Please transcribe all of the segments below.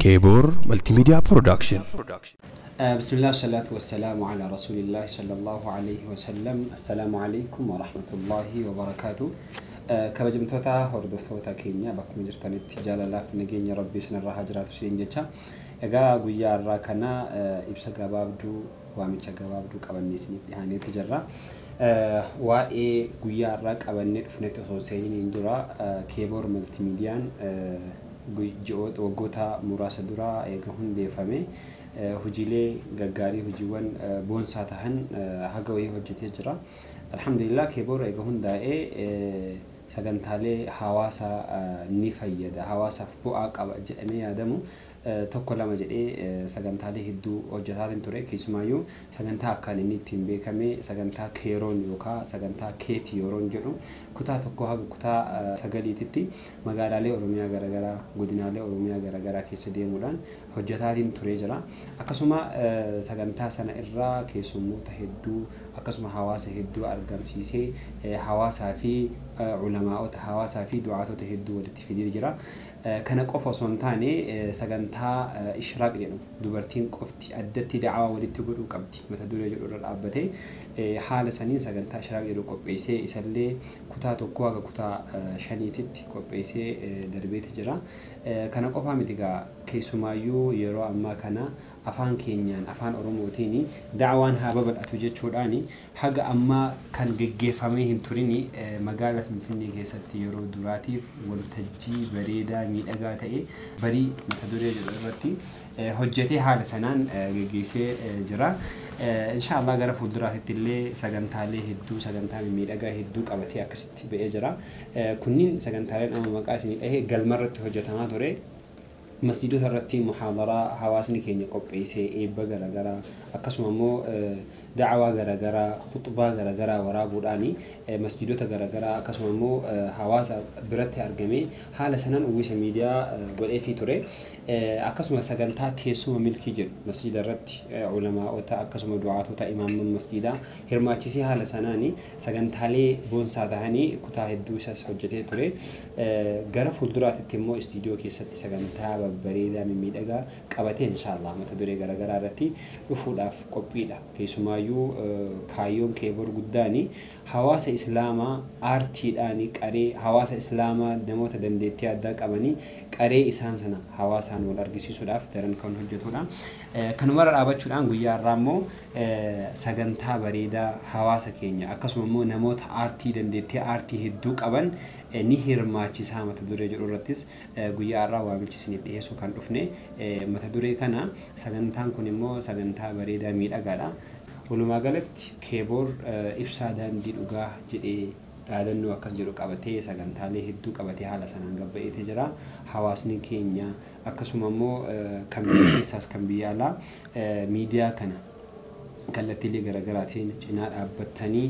Keebor Multimedia Production. بسم الله والصلاة والسلام على رسول الله صلى الله عليه وسلم. السلام عليكم ورحمة الله وبركاته. Kabajamtoota hordoftoota keenya bakkuma jirtanitti jaalalaaf nageenya Rabbii isinirraa haa jiraatu isiniin jecha. Egaa guyyaa har'aa kana ibsa gabaabduu, waamicha gabaabduu qabannee isiniif dhihaaneeti jirra. Waa'ee guyyaa har'aa qabannee dhufnetti osoo seeniin dura, Keeboor Maltiimiidiyaan ji'oota waggoota muraasa dura eega hundeeffame hojiilee gaggaarii, hojiiwwan boonsaa tahan haga wayii hojjetee jira. Alhamdulillah, Keeboor eega hundaa'ee sagantaalee hawaasa ni fayyada, hawaasaaf bu'aa qaba jedhamee yaadamu tokko lama jedhee sagantaalee hedduu hojjetaatiin ture. Keessumaayyuu sagantaa akkaan inni ittiin beekame sagantaa keeroon yookaan sagantaa keeti yeroon jedhu kutaa tokko haga kutaa sagaliititti magaalaalee Oromiyaa garaagaraa, godinaalee Oromiyaa garaagaraa keessa deemuudhaan hojjetaatiin turee jira. Akkasuma sagantaa sana irraa keessummoota hedduu akkasuma hawaasa hedduu argamsiisee hawaasaa fi ulamaa'ota, hawaasaa fi du'aatota hedduu walitti fidee jira. Kana qofa osoo hin taane, sagantaa Ishraaq jedhu, dubartiin qofti addatti da'awaa walitti godhuu qabdi mata duree jedhu irra dhaabbatee haala saniin sagantaa Ishraaq jedhu qopheessee isallee kutaa tokko haga kutaa shaniititti qopheessee darbeeti jira. Kana qofaa miti egaa, keessumaayyuu yeroo ammaa kana afaan keenyaan, afaan Oromootiin da'awaan haa babal'atu jechuudhaan haga ammaa kan geggeeffamee hin turin magaala Finfinnee keessatti yeroo duraatiif waltajjii bareedaa miidhagaa ta'e barii mata duree jedhu irratti hojjetee haala sanaan geggeessee jira. Inshaallah, gara fuulduraatti illee sagantaalee hedduu, sagantaa mimmiidhagaa hedduu qabatee akkasitti ba'ee jira. Kunniin sagantaaleen amma maqaa isinii dhahee galmarratti hojjetamaa ture. Masjiidota irratti muhaadaraa hawaasni keenya qopheessee, eebba garaagaraa, akkasuma immoo da'awaa garaagaraa, khuxbaa garaagaraa waraabuudhaan masjiidota garaagaraa akkasuma immoo hawaasa biratti argamee haala sanaan uwwisa miidiyaa godheefii ture. Akkasuma sagantaa teessuma milkii jedhu masjiida irratti ulamaa'ota akkasuma du'aatota, imaamman masjiidaa hirmaachisee haala sanaan sagantaalee boonsaa ta'anii kutaa hedduu isas hojjetee ture. Gara fuulduraatti immoo istiidiyoo keessatti sagantaa babbareedaa mimmiidhagaa qabatee inshaallah mata duree garaagaraa irratti dhufuudhaaf qophiidha. Keessumaayyuu kaayyoon Keeboor guddaan hawaasa islaamaa aartiidhaan qaree, hawaasa islaamaa namoota dandeettii addaa qabanii qaree isaan sana hawaasaan wal argisiisuudhaaf daran kan hojjetudha. Kanumarra dhaabachuudhaan guyyaa har'aa immoo sagantaa bareedaa hawaasa keenya akkasuma immoo namoota aartii, dandeettii aartii hedduu qaban ni hirmaachisaa mata duree jedhu irrattis guyyaa har'aa waamichi isiniif dhiyeessuu kan dhufne. Mata duree kana, sagantaan kun immoo sagantaa bareedaa miidhagaadha. Walumaa galatti Keeboor ibsaa daandii dhugaa jedhee dhaadannoo akkas jedhu qabatee sagantaalee hedduu qabatee haala sanaan gabba'eetee jira. Hawaasni keenya akkasuma immoo kan biyya keessaas kan biyya alaa miidiyaa kana kallattiilee garaagaraatiin cinaa dhaabbattanii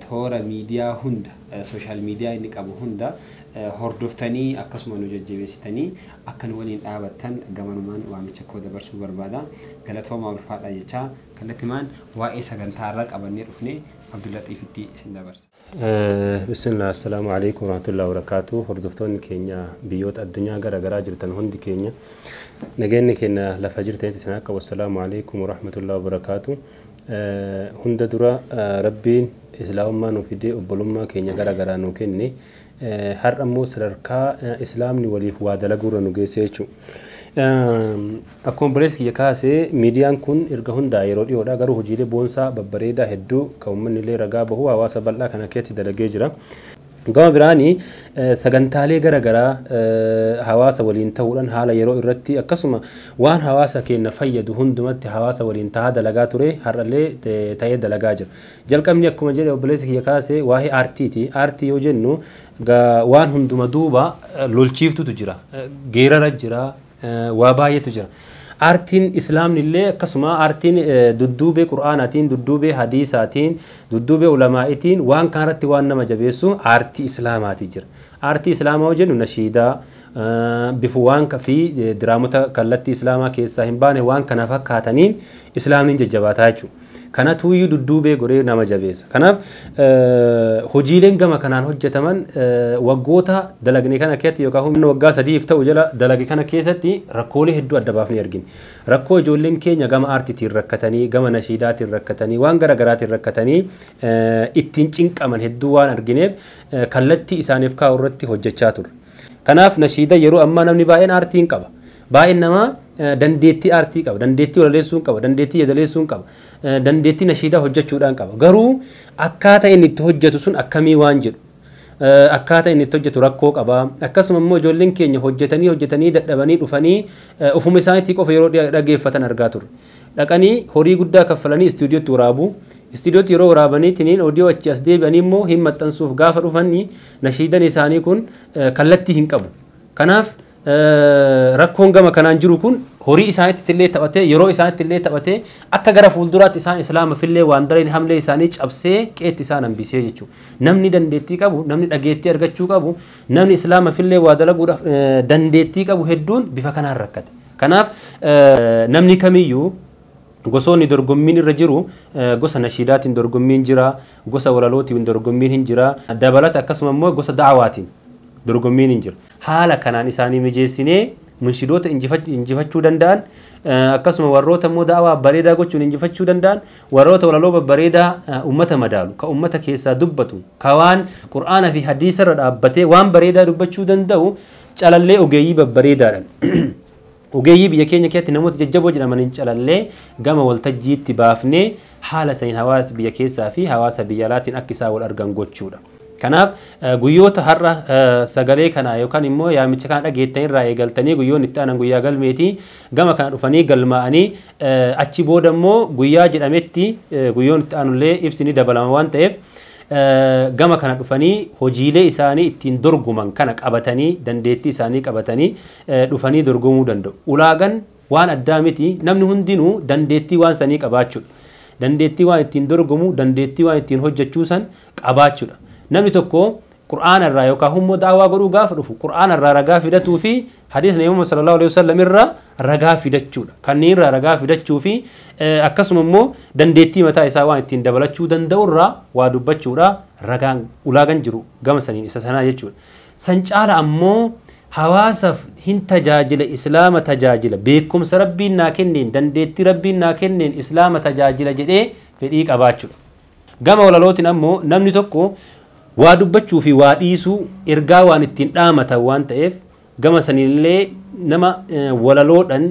toora miidiyaa hunda, social media inni qabu hunda hordoftanii akkasuma nu jajjabeessitanii akka nu waliin dhaabattan gamanumaan waamicha koo dabarsuu barbaada. Galatoomaa, ulfaadhaa jechaa kallattimaan waa'ee sagantaa irra qabannee dhufne Abdullaxiifitti isin dabarsa. Bismillah, assalaamu alaikum warahmatullahi wabarakatuh. Hordoftoonni keenya biyyoota addunyaa gara garaa jirtan hundi keenya, nageenyi keenya lafa jirtanitti isin akka wassalaamu alaikum warahmatullahi wabarakatuh. Hunda dura Rabbiin islaamummaa nu fidee obbolummaa keenya gara garaa nu kenne, har'a immoo sadarkaa islaamni waliif waa dalaguurra nu geesse jechuudha. Akkuma obboleessi kiyya kaasee, miidiyaan kun erga hundaa yeroo dhiyoodha, garuu hojiilee boonsaa babbareedaa hedduu kan uummanni illee ragaa bahu hawaasa bal'aa kana keessatti dalagee jira. Gama biraanii sagantaalee gara garaa hawaasa waliin ta'uudhaan haala yeroo irratti akkasuma waan hawaasa keenya fayyadu hundumatti hawaasa waliin tahaa dalagaa ture, har'allee ta'ee dalagaa jira. Jalqabni akkuma jedhe obboleessi kiyya kaasee waa'ee aartiiti. Aartii yoo jennu waan hunduma duuba lolchiiftutu jira. Geerara jira, waa baay'eetu jira. Aartiin islaamni illee akkasuma aartiin dudduubee qur'aanaatiin, dudduubee hadiisaatiin, dudduubee ulamaa'itiin waan kanarratti waan nama jabeessu aartii islaamaati jira. Aartii islaamaa yoo jennu nashiidaa bifu waan fi diraamota kallattii islaamaa keessaa hin baane waan kana fakkaataniin islaamni jajjabaataa jechuudha. Kanatuuyyuu dudduubee goree nama jabeessa. Kanaaf hojiileen gama kanaan hojjetaman waggoota dalagne kana keessatti yookaan humna waggaa 3 ta'u jala dalage kana keessatti rakkoolee hedduu adda baafnee argine. Rakkoo ijoolleen keenya gama aartiitiin rakkatanii, gama nashiidaatiin rakkatanii, waan gara garaatiin rakkatanii ittiin cinqaman hedduu waan argineef kallattii isaaniif kaa'u irratti hojjechaa turre. Kanaaf nashiida yeroo ammaa namni baay'een aartii hin qaba. Baay'een namaa dandeettii aartii qaba, dandeettii walaleessuu qaba, dandeettii yeedaleessuu qaba, dandeettii nashiidaa hojjechuudhaan qaba. Garuu akkaataa inni itti hojjetu sun akkamii waan jedhu, akkaataa inni itti hojjetu rakkoo qaba. Akkasuma immoo ijoolleen keenya hojjetanii dadhabanii dhufanii ofuma isaaniitii qofa yeroo dhageeffatan argaa turre. Dhaqanii horii guddaa kaffalanii istuudiyootti waraabu. Istuudiyootti yeroo waraabanii tiniin odiyoo achi as deebi'anii immoo hin maxxansuuf gaafa dhufanii nashiidan isaanii kun kallattii hin qabu. Kanaaf rakkoon gama kanaan jiru kun horii isaaniitti illee taphatee yeroo isaaniitti illee taphatee akka gara fuulduraatti isaan islaamafillee waan dareen hamlee isaanii cabsee qeetti isaan hambisee jechuudha. Namni dandeettii qabu, namni dhageettii argachuu qabu, namni islaamafillee waa dalaguudhaaf dandeettii qabu hedduun bifa kanaan rakkate. Kanaaf namni kamiyyuu gosoonni dorgommiin irra jiru gosa nashiidaatiin dorgommiin jira, gosa walalootiin dorgommiin hin jira, dabalata akkasuma immoo gosa da'awaatiin dorgommiin hin jira. Haala kanaan isaanii mijeessinee munshidoota injifachuu danda'an, akkasuma warroota immoo da'awaa bareedaa gochuun injifachuu danda'an, warroota walaloo babbareedaa uummata madaalu, ka uummata keessaa dubbatu, ka waan qur'aana fi hadiisa irra dhaabbatee waan bareedaa dubbachuu danda'u calallee ogeeyyii babbareedaadhaan. Ogeeyyii biyya keenya keessatti namoota jajjaboo jedhamaniin calallee gama waltajjiitti baafnee haala saniin hawaasa biyya keessaa fi hawaasa biyya alaatiin akka isaan wal argan gochuudha. Kanaaf guyyoota har'a sagalee kana yookaan immoo yaamicha kana dhageettan irraa eegaltanii guyyoonni itti aanan guyyaa galmeetii gama kana dhufanii galmaa'anii achi booda immoo guyyaa jedhametti guyyoonni itti aanullee ibsi ni dabalama waan ta'eef gama kana dhufanii hojiilee isaanii ittiin dorgoman kana qabatanii dandeettii isaanii qabatanii dhufanii dorgomuu danda'u. Ulaagan waan addaa miti, namni hundinuu dandeettii waan sanii qabaachuudha. Dandeettii waan ittiin dorgomu, dandeettii waan ittiin hojjechuu san qabaachuudha. Namni tokko Qur'aana irraa yookaan immoo daawaa godhuu gaafa dhufu Qur'aana irraa ragaa fidatuu fi hadiisa Nabii Muhammad sallallahu alaihi wasallam irraa ragaa fidachuudha. Kanneen irraa ragaa fidachuu fi akkasuma immoo dandeettii mataa isaa waan ittiin dabalachuu danda'u irraa waa dubbachuudha. Ragaan ulaagan jiru gama saniin isa sanaa jechuudha. San caala ammoo hawaasaaf hin tajaajila, islaama tajaajila, beekumsa rabbiin naa kenneen, dandeettii rabbiin naa kenneen islaama tajaajila jedhee fedhii qabaachuudha. Gama walalootiin ammoo namni tokko waa dubbachuu fi waa dhiisuu ergaa waan ittiin dhaamatan waan ta'eef gama saniillee nama walaloodhaan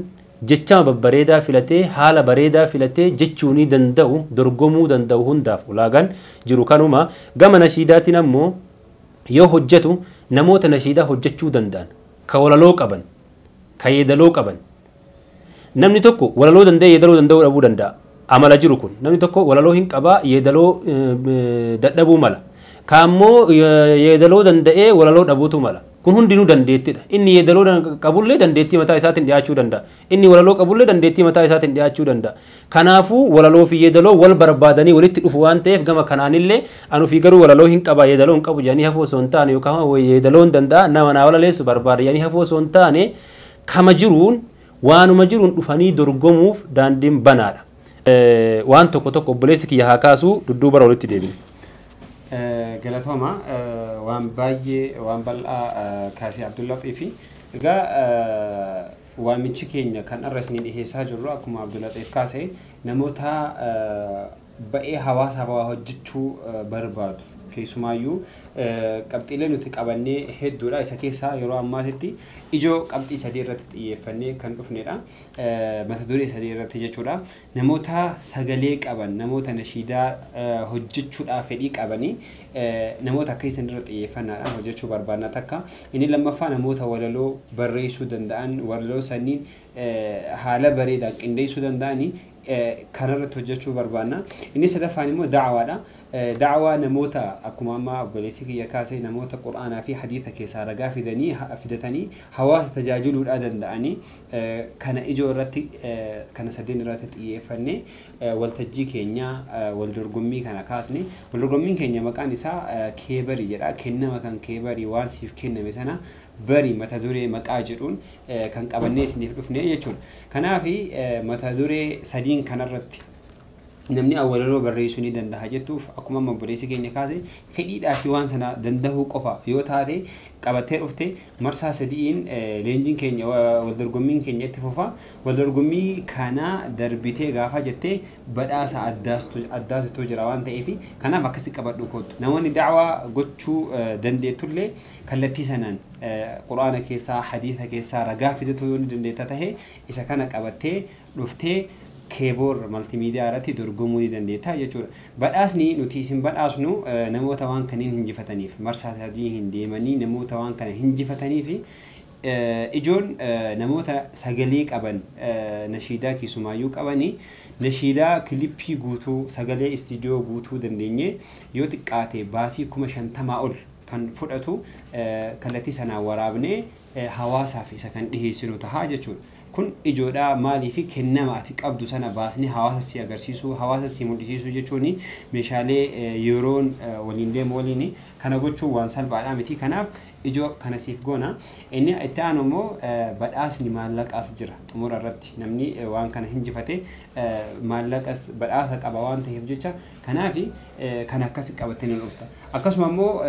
jechama babbareedaa filatee haala bareedaa filatee jechuu ni danda'u, dorgomuu danda'u hundaaf ulaagaan jiru kanuma. Gama nashiidaatiin ammoo yoo hojjetu namoota nashiidaa hojjechuu danda'an, ka walaloo qaban, ka yeedaloo qaban. Namni tokko walaloo danda'ee yeedaloo danda'uu dhabuu danda'a. Amala jiru kun namni tokko walaloo hin qabaa yeedaloo dadhabuu mala. Kaammoo yeedaloo danda'ee walaloo dhabuutu mala. Kun hundinuu dandeettiidha. Inni yeedaloo qabullee dandeettii mataa isaatiin dhiyaachuu danda'a. Inni walaloo qabullee dandeettii mataa isaatiin dhiyaachuu danda'a. Kanaafuu walaloo fi yeedaloo wal barbaadanii walitti dhufu waan ta'eef gama kanaanillee anu fi garuu walaloo hin qaba yeedaloo hin qabu jedhanii hafuu osoo hin taane yookaan yeedaloo hin danda'a nama naa walaleessu barbaada jedhanii hafuu osoo hin taane kama jiruun waanuma jiruun dhufanii dorgomuuf daandiin banaadha. Waan tokko tokko obboleessi kiyya haa kaasuu dudduuba walitti deebine. Galatooma waan baay'ee waan bal'aa kaasee Abdullaxiif. Egaa waamichi keenya kan irra isinii dhiheessaa jirru akkuma Abdullaxiif kaasee namoota ba'ee hawaasaaf waa hojjechuu barbaadu. Keessumaayyuu qabxiilee nuti qabannee hedduudha. Isa keessaa yeroo ammaatitti ijoo qabxii sadii irratti xiyyeeffannee kan dhufnedha. Mata duree sadii irratti jechuudha. Namoota sagalee qaban, namoota nashiidaa hojjechuudhaaf fedhii qabanii namoota akka isin irra xiyyeeffannaadhaan hojjechuu barbaadna takka. Inni lammaffaa namoota walaloo barreessuu danda'an, walaloo saniin haala bareedaan qindeessuu danda'anii kanarratti hojjechuu barbaadna. Inni sadaffaan immoo da'awaadha. Da'awaa namoota akkuma amma obboleessi kiyya kaasee namoota qur'aanaa fi hadiisa keessaa ragaa fidatanii hawaasa tajaajiluudhaa danda'anii kana ijoo irratti kana sadeen irratti xiyyeeffannee waltajjii keenya wal dorgommii kana kaasne. Wal dorgommiin keenya maqaan isaa keebarii jedha. Kennama kan keebarii waan siif kenname sana bari mata duree maqaa jedhuun kan qabannee isiniif dhufne jechuudha. Kanaaf mata duree sadiin kanarratti Namni awwalaloo barreessuu ni danda'a jettuuf, akkuma amma obboleessi keenya kaase, fedhiidhaa fi waan sana dandahuu qofa yoo taate qabattee dhufte, marsaa sadi'iin leenjiin keenya, waldorgommiin keenya itti fufa. Waldorgommii kana darbitee gaafa jettee badhaasa addaatu jira waan ta'eef, kanaaf akkasi qabadhu kootu. Namoonni da'waa gochuu dandeettullee kallattii sanaan quraana keessaa, hadiisa keessaa ragaa fidatu yoo ni dandeetta tahe, isa kana qabattee dhuftee Keeboor Maltiimiidiyaa irratti dorgomuu ni dandeetta jechuudha. Badhaasni nuti isin badhaasnu namoota waan kanneen hinjifataniif, marsaa sadii hin deemanii namoota waan kana hinjifataniif, ijoon namoota sagalee qaban, nashiidaa keessumaayyuu qabanii, nashiidaa kilippii guutuu, sagalee istiidiyoo guutuu dandeenye, yoo xiqqaate baasii 50,000 ol kan fudhatu kallattii sanaan waraabnee hawaasaaf isa kan dhiheessinu tahaa jechuudha. Kun ijoodha. Maalii fi kennama ati qabdu sana baasnee hawaasa si agarsiisuu, hawaasa si mul'isiisuu jechuun meeshaalee yeroon waliin deemu waliin kana gochuun waan salphaadha miti. Kanaaf ijoo kana siif goona. Inni itti aanu immoo badhaasni maallaqaas jira. Xumura irratti namni waan kana hinjifate maallaqas badhaasa qaba waan ta'eef jecha, kanaaf kan akkas qabattee ni dhufta. Akkasuma immoo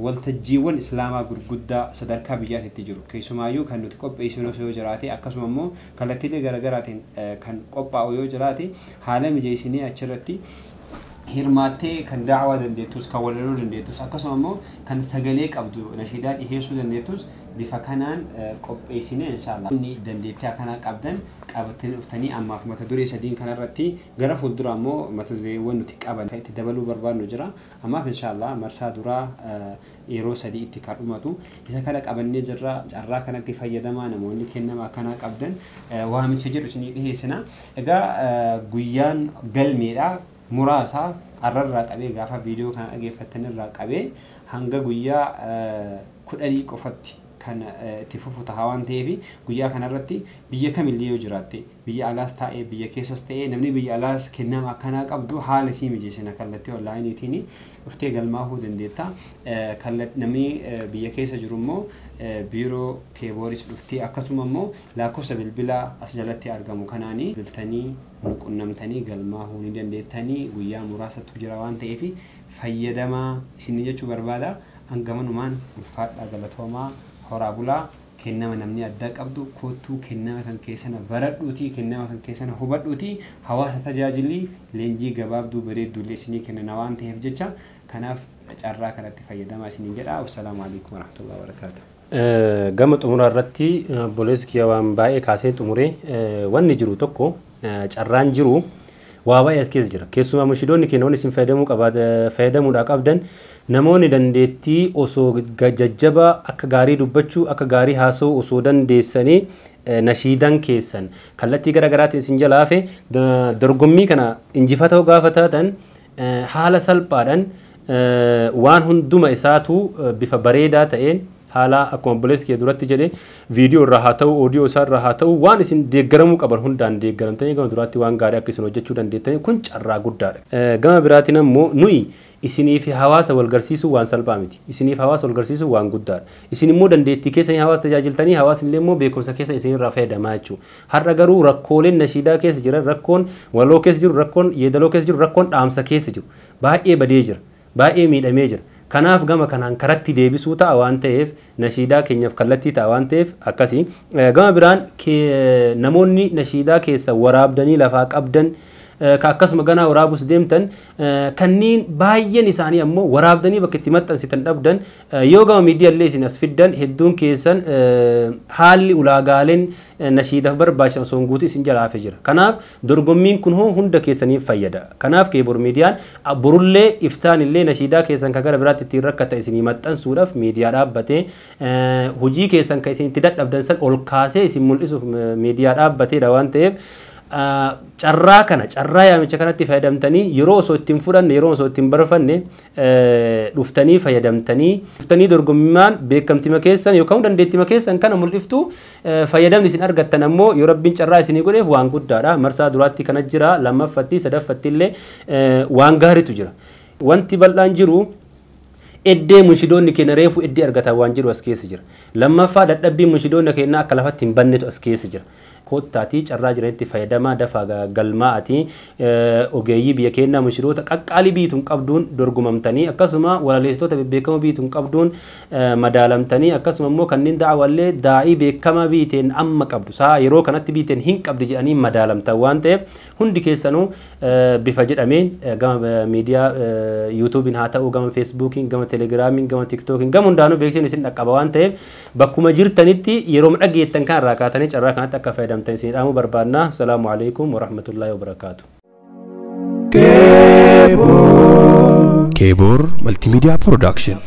waltajjiiwwan islaamaa gurguddaa sadarkaa biyyaatti jiru, keessumaayyuu kan nuti qopheessinu yoo jiraate, akkasuma immoo kallattiilee garaagaraatiin kan qophaa'u yoo jiraate, haala mijeessinee achirratti hirmaattee kan daawaa dandeettus, kan walaloo dandeettus, akkasuma immoo kan sagalee qabdu nashiidaa dhiheessuu dandeettus bifa kanaan qopheessine inshaallah. Inni dandeettii akkanaa qabdan qabattanii dhuftanii, ammaaf mata duree sadiin kanarratti, gara fuuldura immoo mata dureewwan nuti qaban kan itti dabaluu barbaadnu jira. Ammaaf inshaallah marsaa duraa yeroo sadii itti kan dhumatu isa kana qabannee jirra. Carraa kanatti fayyadamaa, namoonni kennama akkanaa qabdan waamicha jedhu isinii dhiheessina. Egaa guyyaan galmeedha muraasa. Har'arraa qabee, gaafa viidiyoo kana dhageeffattanirraa qabee hanga guyyaa 10 qofatti kan itti fufu ta'a waan ta'eef, guyyaa kanarratti biyya kamillee yoo jiraatte, biyya alaas taa'ee biyya keessas ta'ee, namni biyya alaas kennama akkanaa qabdu haala sii mijeessina, kallattii onlaayiniitiin dhuftee galmaahuu dandeetta. Namni biyya keessa jiru immoo biiroo Keebooris dhuftee, akkasuma immoo lakkoofsa bilbilaa as jalatti argamu kanaanii bilbiltanii nu qunnamtanii galmaahuu ni dandeettanii. Guyyaa muraasatu jira waan ta'eef fayyadamaa isin jechuu barbaada. Hangamanumaan ulfaadhaa, galatoomaa, horaa bulaa. Kennama namni addaa qabdu kottuu, kennama kan keessana baradhuutii, kennama kan keessana hubadhuutii hawaasa tajaajilii. Leenjii gabaabduu bareedduullee isinii kennana waan ta'eef jecha, kanaaf carraa kanatti fayyadamaa isiniin jedha. Wassalaamu alaikum warahmatullahi wabarakaatuh. Gama xumuraa irratti obboleessi kiyya waan baay'ee kaasee xumuree. Wanni jiru tokko, carraan jiru waa baay'ee as keessa jira. Keessumaa mushidoonni keenya wanni isin fayyadamuu fayyadamuudhaa qabdan, namoonni dandeettii osoo jajjabaa akka gaarii dubbachuu, akka gaarii haasa'uu osoo dandeessanii nashiidan keessan kallattii gara garaatiin isin jalaa hafe, dorgommii kana injifatoo gaafa taatan haala salphaadhaan waan hunduma isaatu bifa bareedaa ta'een, haala akkuma obboleessi kee duratti jedhe, viidiyoo irraa haa ta'u, oodiyoo isaa irraa haa ta'u, waan isin deeggaramuu qaban hundaan deeggaramtanii gama duraatti waan gaarii akka isin hojjechuu dandeettanii, kun carraa guddaadha. Gama biraatiin ammoo nuyi isinii fi hawaasa wal garsiisuu waan salphaa miti. Isiniif hawaasa wal garsiisuu waan guddaadha. Isin immoo dandeettii keessanii hawaasa tajaajiltanii, hawaasni illee immoo beekumsa keessa isinirraa fayyadamaa jechuudha. Har'a garuu rakkooleen nashiidaa keessa jiran, rakkoon waloo keessa jiru, rakkoon yeedaloo keessa jiru, rakkoon dhaamsa keessa jiru baay'ee badee jira. Baay'ee miidhamee jira. Kanaaf gama kanaan karatti deebisuu ta'a waan ta'eef, nashiidaa keenyaaf kallattii ta'a waan ta'eef akkasii. Gama biraan namoonni nashiidaa keessa waraabdanii lafaa qabdan, ka akkasuma ganaa waraabus deemtan, kanneen baay'een isaanii ammoo waraabdanii bakka itti maxxansitan dhabdan, yoo gama miidiyaallee isin as fiddan, hedduun keessan haalli ulaagaaleen nashiidaaf barbaachisan osoo hin guutin isin jalaa hafee jira. Kanaaf dorgommiin kun hoo hunda keessaniif fayyada. Kanaaf Keeboor Miidiyaan borullee iftaan illee nashiidaa keessan kan gara biraatti ittiin rakkata isinii maxxansuudhaaf miidiyaa dhaabbatee, hojii keessan kan isin itti dadhabdan san ol kaasee isin mul'isuuf miidiyaa dhaabbateedha waan ta'eef, carraa kana, carraa yaamicha kanatti fayyadamtanii, yeroo osoo ittiin fudhanne, yeroo osoo ittiin barfanne dhuftanii fayyadamtanii dhuftanii dorgommaan beekamtima keessan yookaan dandeettima keessan kana mul'iftu. Fayyadamni isin argattan ammoo yoo rabbiin carraa isinii godheef waan guddaadha. Marsaa duraatti kana jira, lammaffatti, sadaffatti illee waan gaariitu jira. Wanti bal'aan jiru eddee munshidoonni keenya reefu eddee argatan waan jiru as keessa jira. Lammaffaa, dadhabbiin munshidoonni keenya akka lafatti hin bannetu as keessa jira. Koottaatii carraa jiranitti fayyadamaa, dafaa galmaa'atii ogeeyyii biyya keenyaa mushiroota qaqqaalii biituun qabduun dorgomamtanii, akkasuma walaleessitoota bebbeekamoo biituun qabduun madaalamtanii, akkasuma immoo kanneen da'awallee daa'ii beekamaa biiteen amma qabdu saa yeroo kanatti biiteen hin qabdi jedhanii madaalamtan waan ta'eef, hundi keessanuu bifa jedhameen gama miidiyaa yuutuubiin haa ta'u, gama feesbuukiin, gama telegiraamiin, gama tiktookiin, gama hundaanuu beeksisni isin dhaqqaba waan ta'eef, bakkuma jirtanitti yeroo dhageettan kan irraa kaatanii carraa kanatti akka fayyadamtan isin dhaamuu barbaadna. Salaamu alaikum warahmatullaahi wabarakaatu. Keebor Multimedia Production.